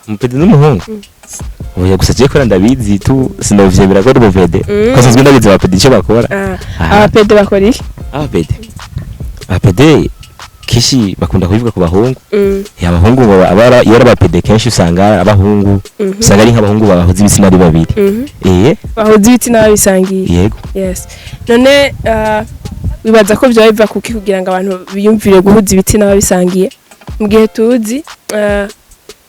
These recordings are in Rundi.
Umupede n'umuhungu? Oya, gusa je kora ndabizi tu, sinavyemera ko ari umupede, ko nsanzwe ndabizi abapede icyo bakora. Abapede bakora iki? Abapede kenshi bakunda kubivuga ku bahungu. Abahungu ngo iyo ari abapede, kenshi usanga abahungu, usanga ari nk'abahungu bahuza ibitsina ari babiri. Bahuza ibitsina babisangiye? Yego. Yes. None wibaza ko vyoba biva kuki kugira ngo abantu biyumvire guhuza ibitsina babisangiye, mu gihe tuzi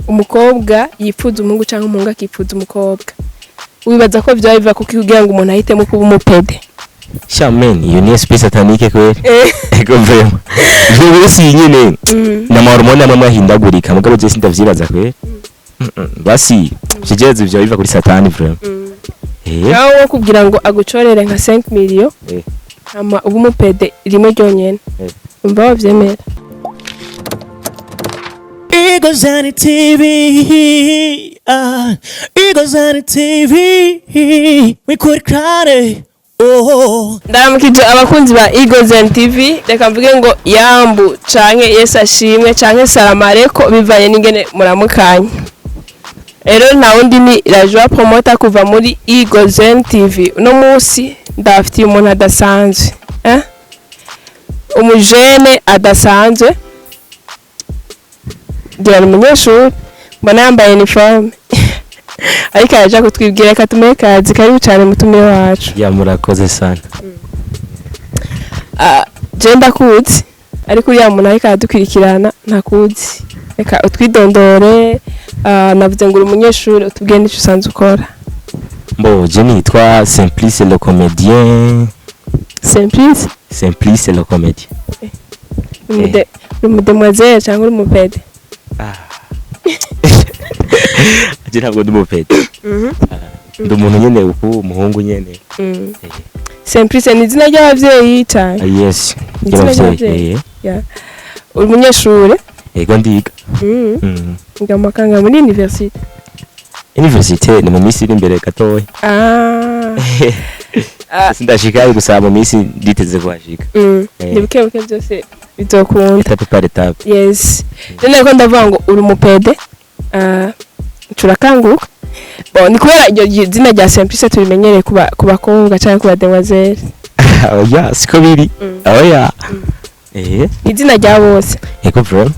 umukobwa yipfuza umuhungu canke umuhungu akipfuza umukobwa? Wibaza ko vyoba biva kuki kugira ngo umuntu ahitemo kuba umupede? Sha man, iyo ni esprit satanique kweri. Ego, vraiment, ivyo bose nyene n'amahormone amwe ahindagurika, mugabo je sindavyibaza kweri. Basi ivyo ivyo biva kuri Satani vraiment. Nawe wo kugira ngo agucorere nka 5 million, hama uba umupede rimwe ryonyene, umva wavyemera? Eagles on the TV, Eagles on the TV, we could cry, oh. Ndaramukije abakunzi ba Eagles and TV. Reka mvuge ngo yambu canke Yesu ashimwe canke salamu aleko, bivanye n'ingene muramukanya. Rero nta wundi, ni Rajoa Promoter kuva muri Eagles and TV. Uno munsi ndabafitiye umuntu adasanzwe, eh? Umujene adasanzwe, ngira ni umunyeshuri, mbona yambaye uniforme, ariko araja kutwibwira. Reka tumuhe kazi. Karibu cane, mutumire wacu. Ya, murakoze sana. Je ndakuzi, ariko uriya muntu ariko aradukurikirana ntakuzi. Reka utwidondore. Navuze ngo uri umunyeshuri, utubwiye n'icyo usanzwe ukora. Bon, je nitwa Simplice le comédien. Simplice? Simplice le comédien. Uri umudemoiselle cyangwa uri umupede? Je ntabwo ndi umupede, ndi umuntu nyene, uku umuhungu nyene. Simplice ni izina ry'abavyeyi cyane? Ah, yes. Izina ry'abavyeyi. ry'abavyeyi. Uri umunyeshuri? Yego, ndiga. Nga mu makanga muri université? Université ni mu minsi iri imbere gatoya. Sindashikayo, gusa mu minsi nditeze kuhashika. Ni buke buke, byose bizokunda. Étape par étape. Yes. Rero nariko ndavuga ngo uri umupede, turakanguka. Bon, ni kubera iryo zina rya Simplice tubimenyereye ku bakobwa cyangwa ku bademoiselle. Oya, siko biri. Oya. Ni izina rya bose. Ego, bro.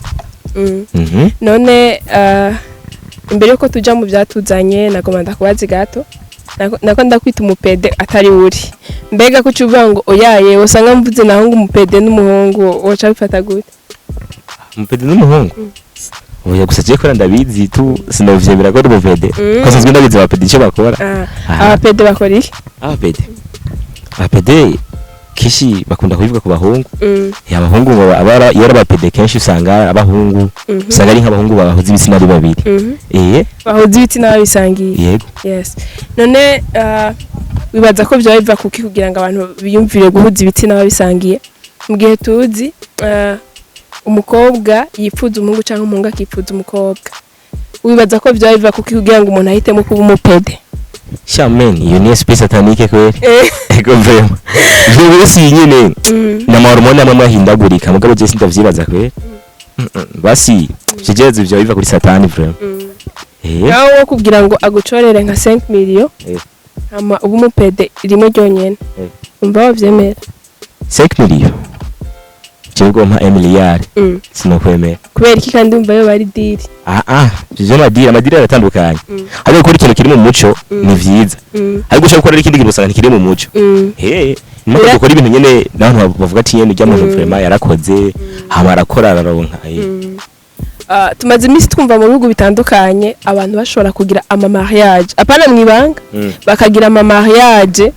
None imbere yuko tuja mu byatuzanye, nagomba ndakubaza gato. Nako ndakwita umupede atari uri. Mbega ko uvuga ngo oyaye, usanga mvuze naho ngo umupede n'umuhungu, woca bifata gute? Umupede n'umuhungu? Oya, gusa je kora ndabizi tu, sinavyemera ko ari umupede, ko nsanzwe ndabizi abapede icyo bakora. Abapede bakora iki? Abapede kenshi bakunda kubivuga ku bahungu. Abahungu ngo iyo ari abapede, kenshi usanga abahungu, usanga ari nk'abahungu bahuza ibitsina ari babiri. Bahuza ibitsina babisangiye? Yego. Yes. None wibaza ko vyoba biva kuki kugira ngo abantu biyumvire guhuza ibitsina babisangiye, mu gihe tuzi umukobwa yipfuza umuhungu canke umuhungu akipfuza umukobwa? Wibaza ko vyoba biva kuki kugira ngo umuntu ahitemo kuba umupede? Sha man, iyo ni esprit satanique kweri. Ego, vraiment, ivyo bose nyene n'amahormone amwe ahindagurika, mugabo je sindavyibaza kweri. Basi ivyo ivyo biva kuri Satani vraiment. Nawe wo kugira ngo agucorere nka 5 million, hama uba umupede rimwe ryonyene, umva wavyemera? 5 million? Jewe mpa 1 miliyari, sinokwemera. Kubera iki kandi wumva yo bari deal? Ah, ivyo amadiri aratandukanye. Ariko gukora ikintu kiri mu muco ni vyiza, ariko ushaka gukora ikindi kintu usanga ntikiri mu muco. He nimba dukora ibintu nyene n'abantu bavuga ati nyene urya muntu vraiment yarakoze, hama arakora, araronka. Ah, tumaze iminsi twumva mu bihugu bitandukanye abantu bashobora kugira ama mariage, apana mwibanga, bakagira ama mariage,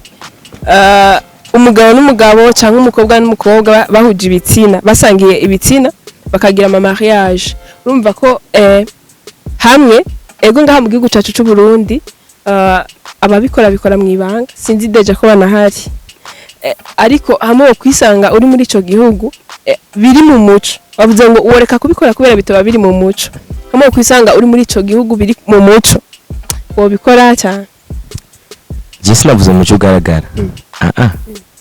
umugabo n'umugabo cyangwa umukobwa n'umukobwa, bahuje ibitsina, basangiye ibitsina, bakagira ama mariage. Urumva ko hamwe ego ngaha mu gihugu cyacu cy'u Burundi, ababikora bikora mu ibanga, sinzi déjà ko banahari. Ariko hamwe wo kwisanga uri muri ico gihugu, biri mu muco, bavuze ngo woreka kubikora kubera bitaba biri mu muco. Hamwe wo kwisanga uri muri ico gihugu biri mu muco, wobikora cyane? Je sinavuze mu muco ugaragara. Ah,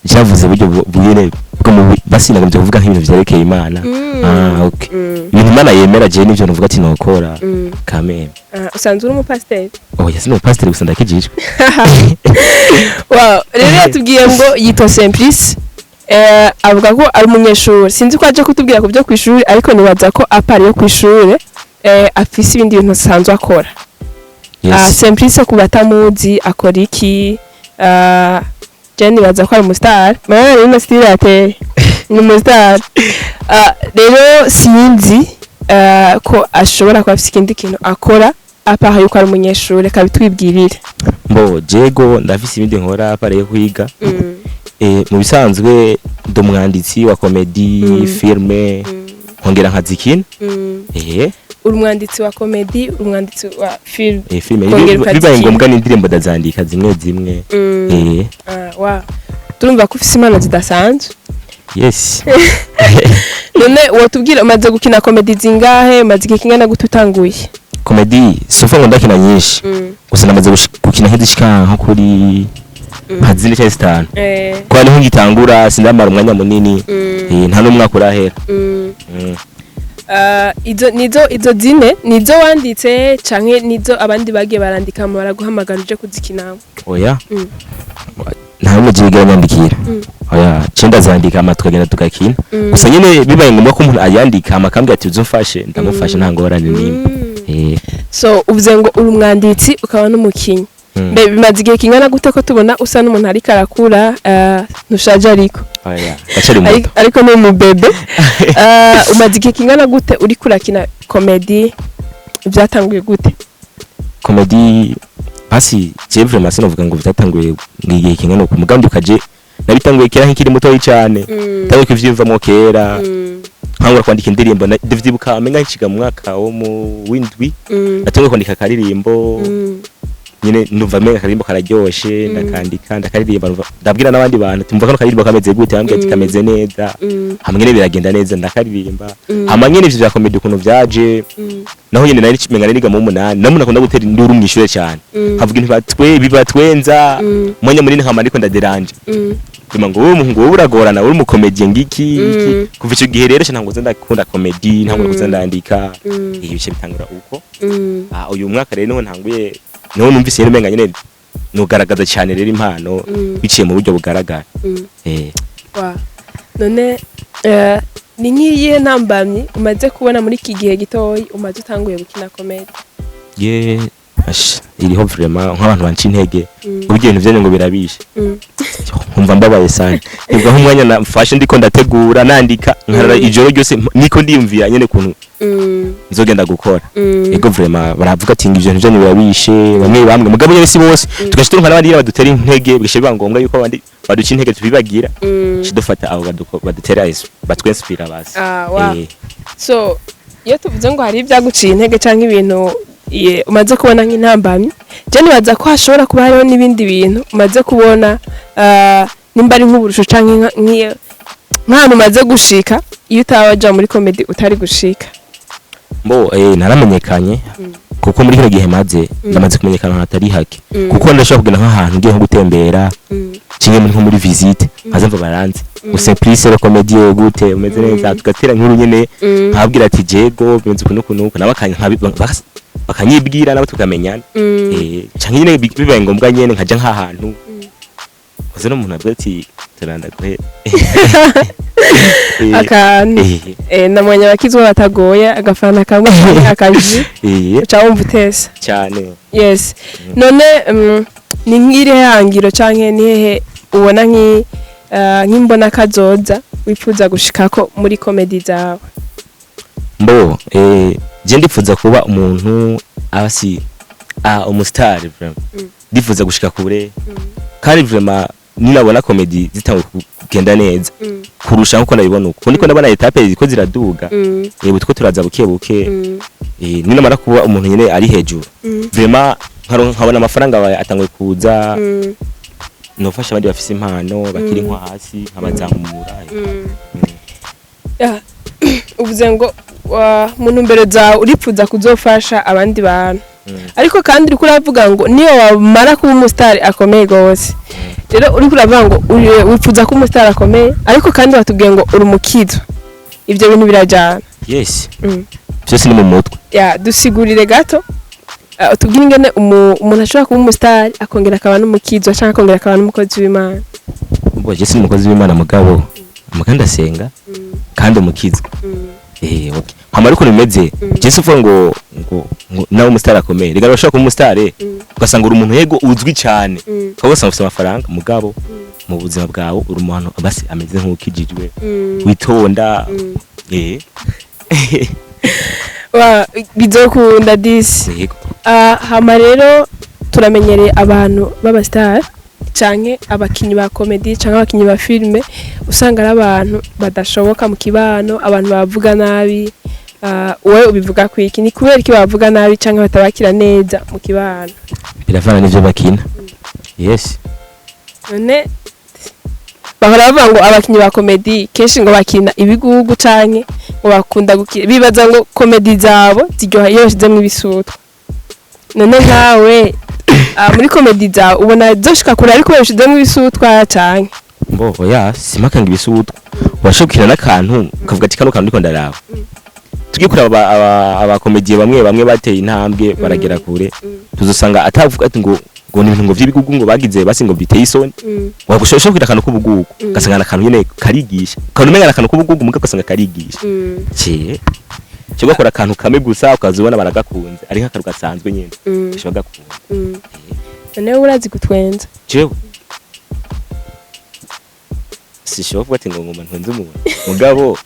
javuze buryo bwene. Ego, mu basi nagombye kuvuga nk'ibintu vyerekeye Imana. Ah, okay. Ibintu Imana yemera, je nivyo nuvuga ati nokora kameme. Ah, usanzwe uri umupasiteri? Oya, sino pasiteri, gusa ndakijijwe. Wow, rero yatubwiye ngo yitwa Simplice, avuga ko ari umunyeshuri. Sinzi ko aje kutubwira ku byo ku ishuri, ariko nibaza ko à part yo ku ishuri afise ibindi bintu asanzwe akora. Ah, Yes. Simplice, ku batamuzi, akora iki? Ah, je nibaza ko ari umustar, mama rero style yateye ni umustar. Ah, rero sinzi ko ashobora kuba afise ikindi kintu akora à part yuko ari umunyeshuri. Reka bitwibwirire. Mbo jego ndafise ibindi nkora à part yo kwiga. Mu bisanzwe ndi umwanditsi wa comédie, filme, nkongera nkazikina. Uri umwanditsi wa comédie, uri umwanditsi wa film? Filme. Kongera Bibaye ukazikina. ngombwa n'indirimbo ndazandika zimwe zimwe. Ah, wow. Turumva ko ufise impano zidasanzwe. Yes. None wotubwira umaze gukina comédie zingahe? Umaze igihe kingana gute utanguye? Comédie sofa ngo ndakina nyinshi, gusa namaze gukina nk'izishika nko kuri nka zine cyangwa zitanu, kuko niho ngitangura, sindamara umwanya munini. Nta n'umwaka urahera. Ah, izo nizo, izo zine nizo wanditse canke nizo abandi bagiye barandika mu baraguhamagara uje kuzikinamo? Oya, nta n'umwe jigera nyandikira. Oya, ce ndazandika hama tukagenda tugakina. Gusa nyine bibaye ngombwa ko umuntu ayandika hama akambwira ati uzumfashe, ndamufashe, nta ngorane n'imwe. So uvuze ngo uri umwanditsi ukaba n'umukinyi. Mbe bimaze igihe kingana gute, ko tubona usa n'umuntu ariko arakura? Ntushaje ariko. Oya, ndacari muto. Ariko ni umubebe. Umaze igihe kingana gute uriko urakina comédie? Byatanguye gute? Comédie basi je vraiment sinovuga ngo vyatanguye igihe kingana uku, mugambi ukaje nabitanguye kera nkikiri mutoyi cyane. Tanguye kuvyiyumvamwo kera, nkangura kwandika indirimbo. Ndavyibuka amenga nshiga mu mwaka wo mu w'indwi, natanguye kwandika akaririmbo. Nyine ndumva amenga akaririmbo kararyoshe, ndakandika, ndakaririmba, ndabwira n'abandi bantu ati: "Mva kano karirimbo kameze gute?" Bambwira ati: "Kameze neza." Hamwe nyene biragenda neza, ndakaririmba. Hama nyene ivyo vya comédie ukuntu vyaje, naho nyene nari menga niga mu munani, namwe nakunda gutera induru mw'ishure cyane, nkavuga ibintu batwe bibatwenza umwanya munini, nkama ariko ndaderanje. Nduma ngo wowe umuhungu, wowe uragorana, uri umucomédien ngiki iki. Kuva ico gihe rero ntabwo nza ndakunda comédie, ntabwo kuza ndandika. Ibi bice bitangura uko. Ah, uyu mwaka rero niho ntanguye, niho numvise nyene umenga nyene nugaragaza cyane rero impano biciye mu buryo bugaragara. Wa. None ni nk'iyihe ntambamyi umaze kubona muri iki gihe gitoyi umaze utanguye gukina comédie? Ye ash, iriho vraiment, nk'abantu banca intege uburyo ibintu vyanyu ngo birabishe. Nkumva mbabaye sana, nibwo nk'umwanya nafashe ndiko ndategura, nandika, nkarara ijoro ryose niko ndiyumvira nyene ukuntu nzogenda gukora. Ego, vraiment baravuga ati ngo ivyo bintu vyanyu birabishe, bamwe bamwe, mugabo nyene si bose. Tugaca turonka n'abandi nyene badutera intege, bigaca biba ngombwa yuko abandi baduca intege tubibagira, dufata abo badutera batwinspira basi. Ah, wa. So iyo tuvuze ngo hari ibyaguciye intege cyangwa ibintu umaze kubona nk'intambamyi, je nibaza ko hashobora kuba hariho n'ibindi bintu umaze kubona, nimba ari nk'uburusho canke nk'ahantu umaze gushika iyo utawaja muri comédie utari gushika. Mbo naramenyekanye, kuko muri kino gihe maze ndamaze kumenyekana ahantu hatari hake, kuko ndashobora kugenda nk'ahantu ngiye nko gutembera, kimwe muri nko muri visite, nkaza mva baranze ngo Simplice le comédien, gute, umeze neza, tugatera inkuru nyene, nkabwira ati jego bimeze uku n'uku n'uku, nabo bakanyibwira, nabo tukamenyana. Canke nyene bibaye ngombwa nyene nkaja nk'ahantu koze n'umuntu avuga ati turanda guhe. Akantu. Namwanya abakizwa batagoye agafana kamwe akaji uca wumva utesa. Cyane. Yes. None ni nk'irihe hangiro canke ni hehe ubona nk'imbona kazoza wifuza gushikako muri comédie zawe? Mbo je ndifuza kuba umuntu abasi umustar vraiment. Ndifuza gushika kure, kandi vraiment ninabona comédie zitangwe kugenda neza kurusha nkuko ndabibona uko, niko ndabona étapes ziko ziraduga. Two turaza buke buke. Ninamara kuba umuntu nyene ari hejuru, vraiment nkabona amafaranga abaye atanguye kuza, nofasha abandi bafise impano bakiri nko hasi, nkabazamura. Ya, uvuze ngo mu ntumbero zawe uripfuza kuzofasha abandi bantu. Ariko kandi uriko uravuga ngo niyo wamara kuba umusitari akomeye gose, rero uriko uravuga ngo wifuza kuba umusitari akomeye, ariko kandi watubwiye ngo uri umukizwa. Ibyo bintu birajana? Yes. Byose ni mu mutwe. Ya, dusigurire gato, tubwire ingene umuntu ashobora kuba umusitari akongera akaba n'umukizwa, canke akongera akaba n'umukozi w'Imana. Ubwo je si umukozi w'Imana, mugabo muga ndasenga kandi umukizwa. Okay, hama ariko bimeze, je si uvuga ngo nawe umusitari akomeye. Rega urashobora kuba umusitari ugasanga uri umuntu, yego, uzwi cyane, ukaba usanga ufite amafaranga, mugabo mu buzima bwawe uri umuntu basi ameze nk'ukijijwe, witonda. Bizokunda disi. Yego. Hama rero turamenyereye abantu b'abasitari canke abakinyi ba comedy canke abakinyi ba filme, usanga ari abantu badashoboka mu kibano, abantu bavuga nabi. Wowe ubivuga kwiki? Ni kubera iki bavuga nabi canke batabakira neza mu kibano? Biravana n'ivyo bakina, yes. None bahora bavuga ngo abakinyi ba comedy kenshi ngo bakina ibigugu, canke ngo bakunda gukina, bibaza ngo comedy zabo ziryoha iyo bashizemwo ibisutwa. None nkawe, muri comedy zawe ubona zoshika kure ariko babishizemwo ibisutwa, canke? Mbo oya, simpakanga ibisutwa. Urashobora gukina n'akantu ukavuga ati kano kantu ndiko ndaraba. Tugiye kuraba abakomediye bamwe bamwe bateye intambwe baragera kure, tuzosanga atavuga ati ngo ni ibintu ngo vy'ibigugu ngo bagize, basi ngo biteye isoni. Wagushobora kugira akantu k'ubugugu, ugasanga akantu nyene karigisha, ukabona umenga akantu k'ubugugu, muga ugasanga karigisha. Cye gakora akantu kamwe gusa, ukazibona baragakunze, ari nk'akantu gasanzwe nyene gashobora gakunda. None wowe urazi gutwenza? Jewe sishobora kuvuga ati ngo ngoma ntwenze umuntu, mugabo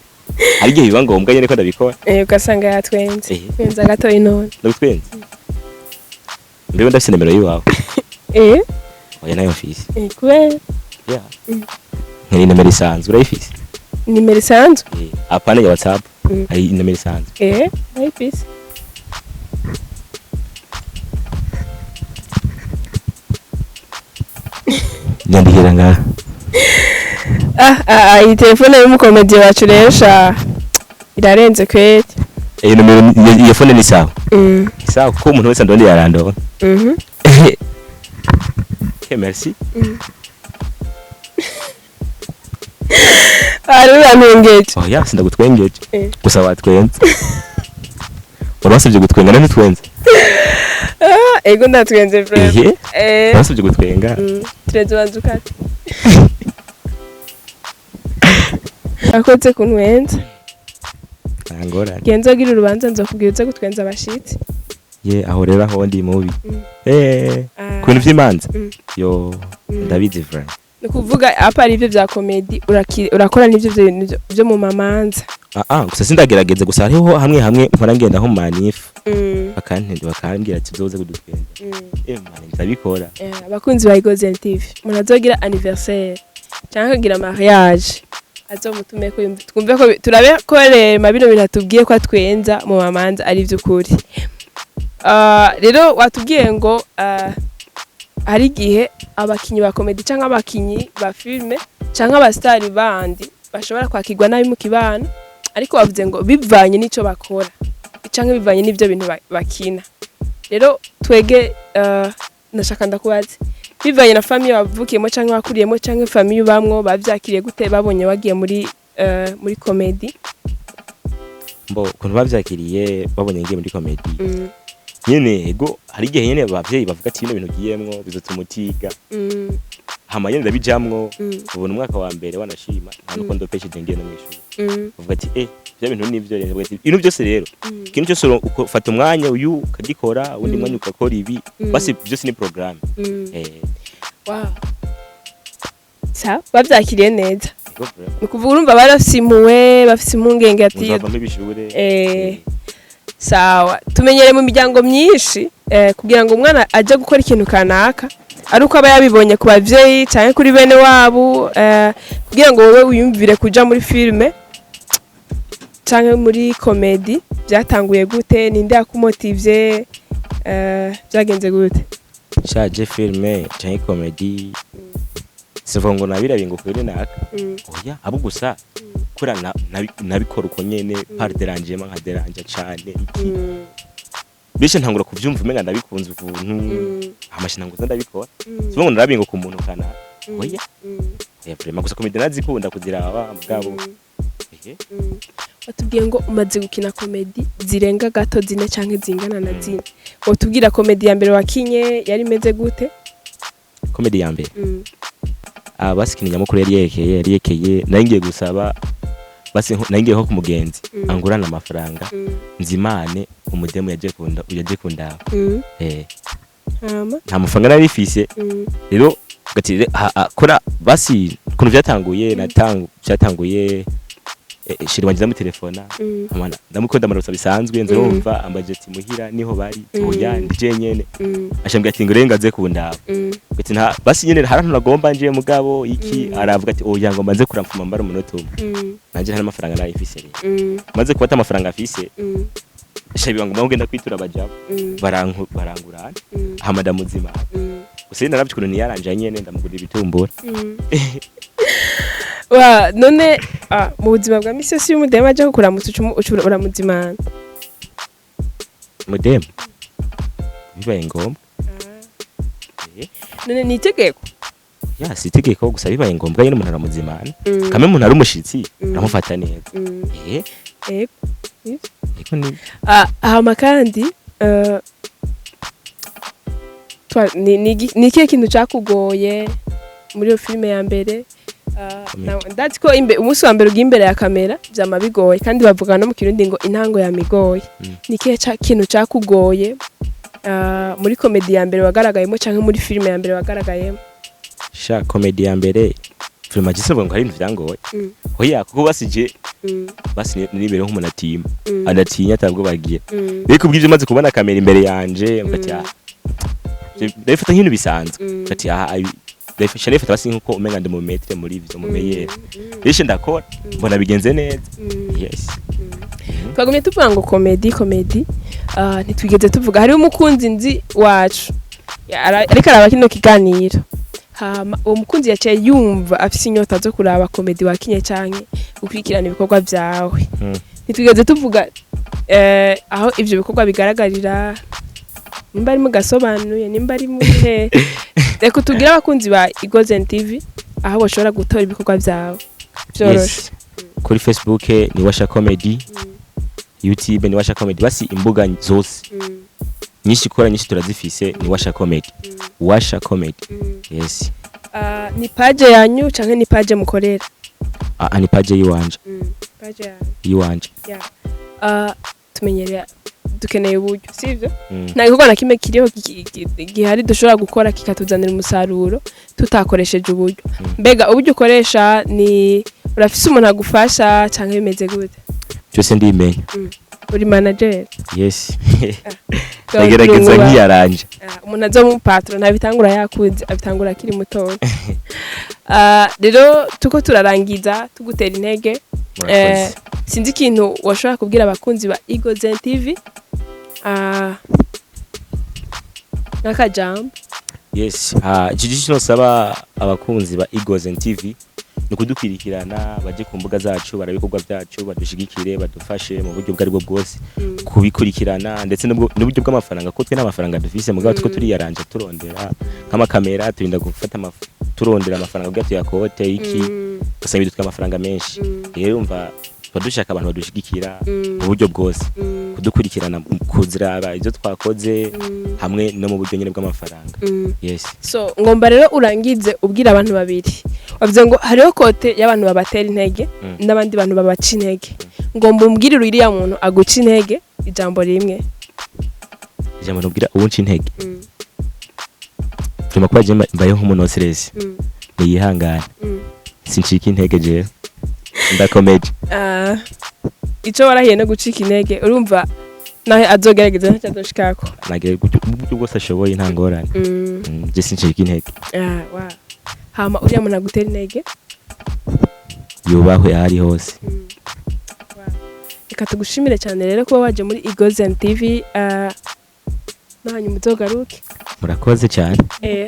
hari igihe biba ngombwa nyene ko ndabikora. Ugasanga yatwenze. Eh. Twenza gatoyi none. Ndagutwenza mbebe, ndafise nimero yiwawe. Oya, nayo mfise. Kubera? Yeah. Nkiri nimero isanzwe, urayifise? Nimero isanzwe? Eh, apana ya WhatsApp. Ari nimero isanzwe. Ndayifise. Nyandikira ngaha. Ah, iyi telefone y'umukomedi wacu rero sha irarenze kweri. Iyo nimero, iyo phone ni sawa. Sawa, kuko umuntu wese andonde yarandonda. Okay, merci. Ari urantwengeje. Oya, sindagutwengeje. Eh. Gusa watwenze, urabasabye gutwenga none ntitwenze? Ah, ego, ndatwenze vraiment. Ehe. Urabasabye gutwenga. Tureze ubanza ukate. Akoze kuntwenza. Nta ngorane. Genzo gira urubanza, nzokubwira uze gutwenza abashitsi. Ye, aho rero aho ndi mubi. Ah. Ku bintu vy'imanza. Yo, ndabizi vraiment. Ni ukuvuga apa ari ivyo vya comedy, urakora n'ivyo vyo mu mamanza? Ah, gusa sindagerageza, gusa hariho hamwe hamwe mpora ngenda nko mu manif, bakantende bakambwira ati uzoze kudutwenza. Man, ndabikora. Abakunzi ba Igozen TV, umuntu azogira anniversaire canke akagira mariage, azomutume ko twumve ko turabe ko rema bino bintu atubwiye ko atwenza mu mamanza ari ivy'ukuri. Rero watubwiye ngo hari igihe abakinyi ba comedy canke abakinyi ba filme canke abasitari bandi bashobora kwakirwa nabi mu kibano, ariko bavuze ngo bivanye n'ico bakora canke bivanye n'ivyo bintu bakina. Rero twege, ndashaka ndakubaze, bivanye na famille wavukiyemo canke wakuriyemo canke famille ubamwo, bavyakiriye gute babonye wagiye muri comedy? Mbo ukuntu bavyakiriye babonye ngiye muri comedy, nyene ego, hari igihe nyene abavyeyi bavuga ati bino bintu ugiyemwo bizotuma utiga. Hama nyene ndabijamwo. Ubona umwaka wa mbere wanashima nta nuko ndopesheje ngiye no mw'ishuri. Bavuga ati vya bintu nivyo. Rero bavuga ati ibintu byose rero, ikintu cyose ufata umwanya uyu ukagikora, uwundi mwanya ugakora ibi. Basi byose ni programme. Wow. Sa bavyakiriye neza? Ego, vraiment. Ni ukuvuga urumva bari bafise impuhwe, bafise impungenge ati muzovamwo ibishure. Sawa, tumenyere mu miryango myinshi, kugira ngo umwana aje gukora ikintu kanaka ari uko aba yabibonye ku bavyeyi canke kuri bene wabo. Kugira ngo wowe wiyumvire kuja muri filme canke muri comedy, byatanguye gute? Ninde yakumotivye? Byagenze gute? Shaje filme canke comedy, sivuga ngo nabirabiye ngo kuri naka. Oya, abo gusa kura nabikora uko nyene par dérangement, nka deranja cane iki. Bishe ntangura kuvyumva umenga ndabikunze ukuntu, amashe ntanguza ndabikora. Sibo ngo narabingo ku muntu kana, oya. Oya, vraiment, gusa comédie nazikunda kuziraba mugabo. Ehe. Watubwiye ngo umaze gukina comédie zirenga gato zine canke zingana na zine. Wotubwira comédie ya mbere wakinye yari imeze gute? Comédie ya mbere? Ah, basi ikintu nyamukuru yari yekeye nari ngiye gusaba, basi nari ngiye nko ku mugenzi angurana amafaranga nzimane umudemu yaje kundaba. Hama? Nta mafaranga nari mfise. Rero gati kora basi ukuntu vyatanguye, vyatanguye chéri wanje ndamutelefona. Amana ndamukunda amarosa bisanzwe, nzurumva ambaje ati muhira niho bari? Oya, ndi jenyene. Ashambwira ati ngo rengaze kundaba. Ati nta basi nyene hari ahantu nagomba nje mugabo iki. Aravuga ati oya, ngo mbanze kuramfuma mbara umunota umwe. Nanje nta n'amafaranga nari mfise rero. Maze kubata amafaranga afise, shabiba ngo ngenda kwitura bajabo. Barangurana. Hama ndamuzima. Gusa naravye ukuntu niyaranje nyene, ndamugurira ibitumbura. Wa none mu buzima bwa misi yose, iyo umudemu aje kukuramutsa uca uramuzimana? Mudemu bibaye ngombwa. None ni itegeko? Ya, si itegeko, gusa bibaye ngombwa nyene umuntu aramuzimana. Kamwe umuntu ari umushitsi, aramufata neza. Ego. Ego ni. Hama kandi ni ikihe kintu cakugoye muri iyo filime ya mbere? Comedy. Ndazi ko umunsi wa mbere ugiye imbere ya kamera vyama bigoye, kandi bavuga no mu Kirundi ngo intango yamigoye. Ni ikihe kintu cakugoye muri comédie ya mbere wagaragayemo canke muri filime ya mbere wagaragayemo? Sha, comédie ya mbere filime agise ngo hari ibintu vyangoye. Oya, kuko basije basi nibere nk'umuntu atima, adatinya, atabwo bagiye. Rero kubw'ivyo, maze kubona kamera imbere yanje mfati, ah, ndabifata nk'ibintu bisanzwe. Mfati ah, ndabifata basi nkuko umenga ndi mu maître muri ivyo, mu meilleur. Rero ndakora mbona bigenze neza. Yes. Twagumye tuvuga ngo comédie, comédie, ntitwigeze tuvuga hariho umukunzi nzi wacu ariko araba kino kiganiro. Hama uwo mukunzi yaciye yumva afise inyota zo kuraba comédie wakinye canke gukurikirana ibikorwa vyawe. Ntitwigeze tuvuga aho ivyo bikorwa bigaragarira, nimba ari mu gasobanuye, nimba ari mu he. Reka tubwire abakunzi ba Igozen TV aho bashobora gutora ibikorwa vyawe vyoroshe. Yes. Kuri Facebook ni Washa Comedy, YouTube ni Washa Comedy, basi imbuga zose nyinshi kora nyinshi turazifise, ni Washa Comedy. Washa Comedy. Yes. Ni page yanyu canke ni page mukorera? Ah, ni page yiwanje. Page yanyu. Yiwanje. Yeah. Tumenyereye dukeneye uburyo, sivyo? Mm. Nta gikorwa na kimwe kiriho gihari dushobora gukora kikatuzanira umusaruro tutakoresheje uburyo. Mbega uburyo ukoresha, ni urafise umuntu agufasha canke bimeze gute? Byose ndimenya. Uri manager? Yes. Ndagerageza nkiyaranje. Umuntu aza mu patron ntabitangura yakuze, abitangura akiri mutoya. Rero tuko turarangiza, tugutera intege. Murakoze. Sinzi ikintu washobora kubwira abakunzi ba Igozen TV, nk'akajambo. Yes, iki gice nosaba abakunzi ba Igozen TV ni ukudukwirikirana, baje ku mbuga zacu barabe ibikorwa byacu, badushigikire, badufashe mu buryo ubwo aribwo bwose kubikurikirana, ndetse n'uburyo bw'amafaranga, ko twe nta mafaranga dufise mugabo tuko turiyaranje, turondera nk'amakamera, turinda gufata turondera amafaranga kugira tuyakote iki, ugasanga bidutwara amafaranga menshi. Rero umva, tuba dushaka abantu badushigikira mu buryo bwose, kudukurikirana, kuziraba ibyo twakoze, hamwe no mu buryo nyine bw'amafaranga. Yes. So ngomba rero urangize ubwira abantu babiri. Wavuze ngo hariho côté y'abantu babatera intege n'abandi bantu babaca intege. Ngomba umbwirire uriya muntu aguca intege ijambo rimwe. Ijambo nubwira uwunca intege, vraiment, kuba je mbayeho nk'umunoserezi, niyihangane. Sincika intege jewe, ndakomeje. Ico warahiye no gucika intege, urumva nawe azogerageza ntacyo azoshikako. Nagira uburyo bwose ashoboye, nta ngorane. Je sincika intege. Wa hama uriya muntu agutera intege? Yubahwe aho ari hose. Reka tugushimire cyane rero kuba waje muri Igozen TV, no hanyuma uzogaruke. Murakoze cyane.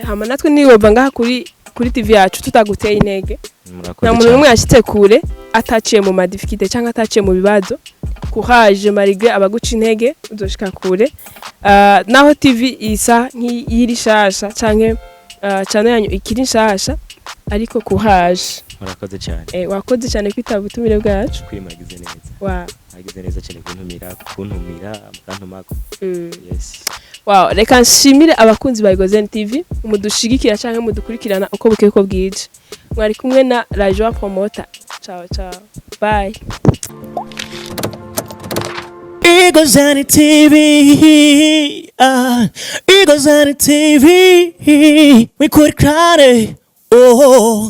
Hama natwe niwova ngaha kuri TV yacu tutaguteye intege. Murakoze Nta muntu cyane. n'umwe yashitse kure ataciye mu ma difficultés cyangwa ataciye mu bibazo. Courage malgré abaguca intege, uzoshika kure. Naho TV isa nk'iyiri shasha canke channel yanyu ikiri nshasha, ariko courage. Murakoze cyane. Wakoze cyane kwitaba ubutumire bwacu. Kuri mwagize neza. Wa Mwagize neza cyane kuntumira mukantumako. Yes. Wow, reka nshimire abakunzi ba Egozen TV mudushigikira canke mudukurikirana uko bukeye uko bwije. Mwari kumwe na Rajoa Promoter. Ciao ciao. Bye. Eagles TV, ah, Eagles TV, we could cry, oh.